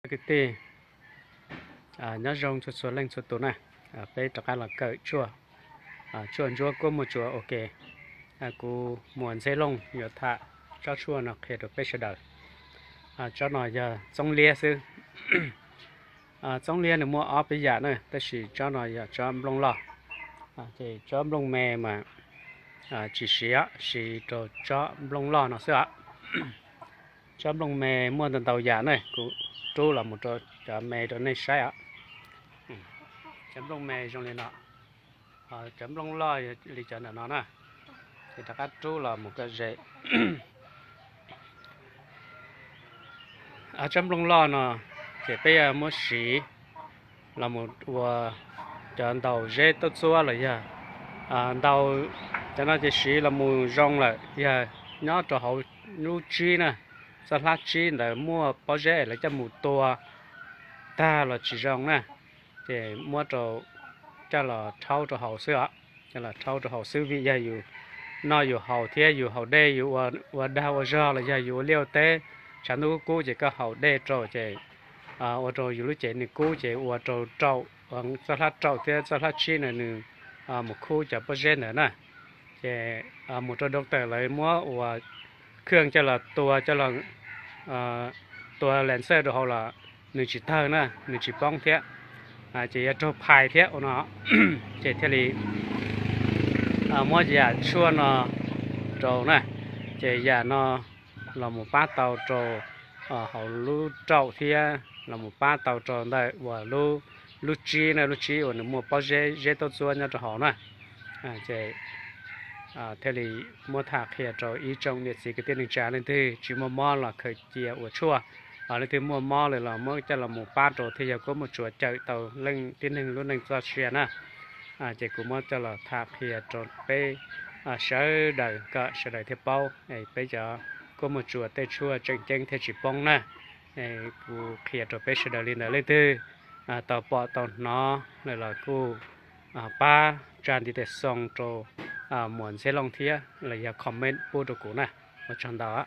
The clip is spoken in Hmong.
Kwv tij, nyob zoo txhua txhua leej txhua tus na. Peb rov qab los kawm tshuaj, tshuaj ntsuab kuab muaj tsuas ua ke. Kuv Muas Ntxheb Looj yuav tham tsob tshuaj no qhia rau peb sawv daws. Tsob no yog txoov liab xwb. Txoov liab nws muaj ob peb yam na, tab sis tsob no yog tsob nplooj loj. Ces tsob nplooj me mas tsis siv, siv rau tsob nplooj loj no xwb os. Tsob nplooj me muaj ntau ntau yam na, kuv rub los mus rau cov me rau nej saib os. Cov nplooj me zoo li no, cov nplooj loj li cov ntawm no na, ces rov qab rub los mus kom ze. Tsob nplooj loj no ces peb yuav muab siv los mus ua cov ntaus zeb taub txuab los yog ntaus, cov no ces siv los mus zoo lawm, yog nyob rau hauv lub tsib na, txoj hlab tsib ntawd muaj pob zeb lawv coj mus tua tag los tsis zoo na, ces muab rau, coj los rhaub rau haus xwb os. Coj los rhaub rau haus xwb, vim yog yus noj yus haus thiab yus haus dej, yus ua dag ua zog los yog yus ua liaj ua teb, tshav ntuj kub kub ces koj haus dej rau ces ua rau yus lub cev nws kub ces ua rau raum, txoj hlab raum thiab txoj hlab tsib na nws mus khub cov pob zeb ntawd na. Ces mus rau doctor lawv muab ua khaj coj los tua, coj los tua laser rau hauv los nws tsis tawg na, nws tsis poob thiab, ces yuav raug phais thiab ua no. Ces thiaj li muab yam tshuaj no rau na, ces yam no los mus pab tau rau hauv lub raum thiab los mus pab tau rau ntawm uas lub tsib na, lub tsib uas nws muaj pob zeb, zeb taub txuab nyob rau hauv na. Ces thiaj li muab tham qhia rau ib tsoom niam txiv kwv tij neej tsa, leej twg tsis muaj mob los khaws cia ua tshuaj, leej twg muaj mob lawm los muab coj los mus pab rau thiaj yog kuab muaj tsuas cawm tau leej tib neeg lub neej txoj sia na. Ces kuv muab coj los tham qhia rau peb sawv daws kom sawv daws thiaj paub, peb cov kuab muaj tsuas tej tshuaj tseem ceeb thiaj tsis poob na. Kuv qhia rau peb sawv daws li ntawd, leej twg tau pom tau hnov lawm los kuj pab tsa ntiv tes xoo rau Muas Ntxheb Looj thiab los yog comment pub rau kuv na. Ua tsaug ntau.